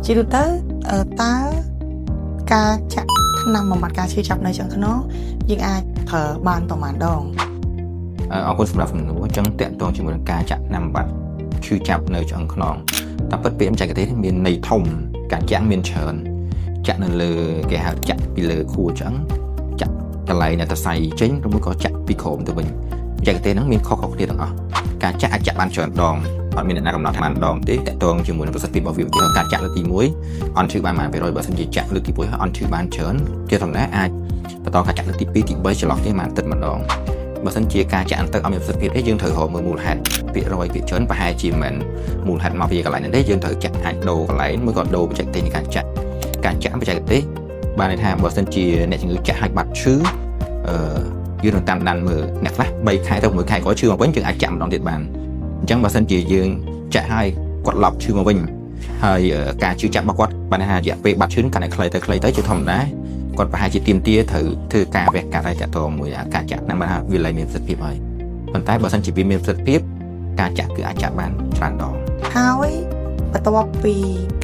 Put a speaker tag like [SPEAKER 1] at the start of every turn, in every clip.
[SPEAKER 1] ជាទូទៅតើការចាក់ថ្នាំបំបត្តិការឈឺចាប់នៅឆ្អឹងខ្នងយើងអាចប្រើបានប្រមាណដង
[SPEAKER 2] អរគុណសម្រាប់សំណួរអញ្ចឹងតាក់ទងជាមួយនឹងការចាក់ថ្នាំបំបត្តិឈឺចាប់នៅឆ្អឹងខ្នងតាមពិតពាក្យបច្ចេកទេសមានន័យធំការចាក់មានច្រើនចាក់នៅលើគេហៅចាក់ពីលើខួរឆ្អឹងចាក់កន្លែងដែលសរសៃចេញឬមួយក៏ចាក់ពីក្រោមទៅវិញបច្ចេកទេសហ្នឹងមានខុសៗគ្នាទាំងអស់ការចាក់អាចចាក់បានច្រើនដងអត់មានអ្នកណាកំណត់ថាបានដងទេតាក់ទងជាមួយនឹងប្រសិទ្ធភាពរបស់វាឧទាហរណ៍ការចាក់លើកទី1អន់ឈឺបានប៉ុន្មានភាគរយបើសិនជាចាក់លើកទី1ហើយអន់ឈឺបានច្រើនជាធម្មតាអាចបន្តការចាក់លើកទី2ទី3ចន្លោះគ្នាមួយអាទិត្យម្ដង បើសិនជាការចាក់ទៅអត់មានប្រសិទ្ធភាពទេយើងត្រូវរកមើលមូលហេតុភាគរយភាគច្រើនប្រហែលជាមិនមូលហេតុមកពីកន្លែងហ្នឹងទេយើងត្រូវចាក់អាចដូរកន្លែងមួយក៏ដូរបច្ចេកទេសនៃការចាក់ការចាក់បច្ចេកទេសបានន័យថាបើសិនជាអ្នកជំងឺចាក់ឲ្យបាត់ឈឺអឺយើងនឹងតាមដានមើលអ្នកខ្លះ3ខែទៅ6ខែក្រោយឈឺមកវិញយើងអាចចាក់ម្ដងទៀតបានអញ្ចឹងបើសិនជាយើងចាក់ឲ្យគាត់ឡប់ឈឺមកវិញហើយការឈឺចាប់របស់គាត់បានថារយៈពេលបាត់ឈឺកាន់តែខ្លីទៅខ្លីទៅជាធម្មតាគាត់ប្រហែលជាទាមទារត្រូវធ្វើការវះកាត់ហើយតាក់ទងមួយការចាក់ហ្នឹងបានថាវាលែងមានប្រសិទ្ធភាពហើយប៉ុន្តែបើសិនជាវាមានប្រសិទ្ធភាពការចាក់គឺអាចចាក់បានច្រើនដង
[SPEAKER 1] ហើយបន្ទាប់ពី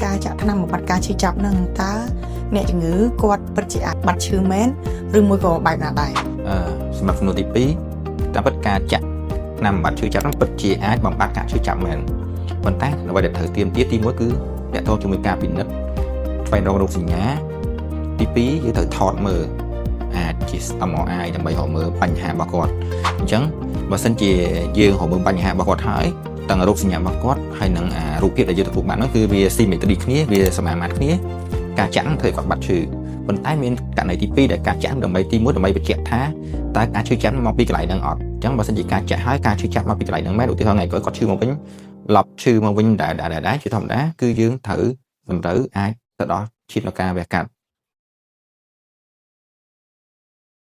[SPEAKER 1] ការចាក់ថ្នាំបំបត្តិការឈឺចាប់ហ្នឹងតើអ្នកជំងឺគាត់ពិតជាអាចបាត់ឈឺមែនឬមួយក៏បែបណាដែរ
[SPEAKER 2] សម្រាប់សំណួរទី2តាមពិតការចាក់ថ្នាំបំបត្តិឈឺចាប់ហ្នឹងពិតជាអាចបំបត្តិការឈឺចាប់មែនប៉ុន្តែអ្វីដែលត្រូវទាមទារទី1គឺតាក់ទងជាមួយការពិនិត្យស្វែងរករោគសញ្ញាទី2យើងត្រូវថតមើលអាចជា MRI ដើម្បីរកមើលបញ្ហារបស់គាត់អញ្ចឹងបើសិនជាយើងរកមើលបញ្ហារបស់គាត់ហើយទាំងរោគសញ្ញារបស់គាត់ហើយនឹងអារូបភាពដែលយើងទទួលបានហ្នឹងគឺវា symmetry គ្នាវាសមាមាត្រគ្នាការចាក់ហ្នឹងធ្វើឲ្យគាត់បាត់ឈឺប៉ុន្តែមានករណីទី2ដែលការចាក់ដើម្បីទី1ដើម្បីបញ្ជាក់ថាតើការឈឺចាប់មកពីកន្លែងហ្នឹងអត់អញ្ចឹងបើសិនជាការចាក់ហើយការឈឺចាប់មកពីកន្លែងហ្នឹងមែនឧទាហរណ៍ថ្ងៃក្រោយគាត់ឈឺមកវិញឡប់ឈឺមកវិញដែរដែរដែរជាធម្មតាគឺយើងត្រូវតម្រូវអាចទៅដល់ឈានដល់ការវះកាត់។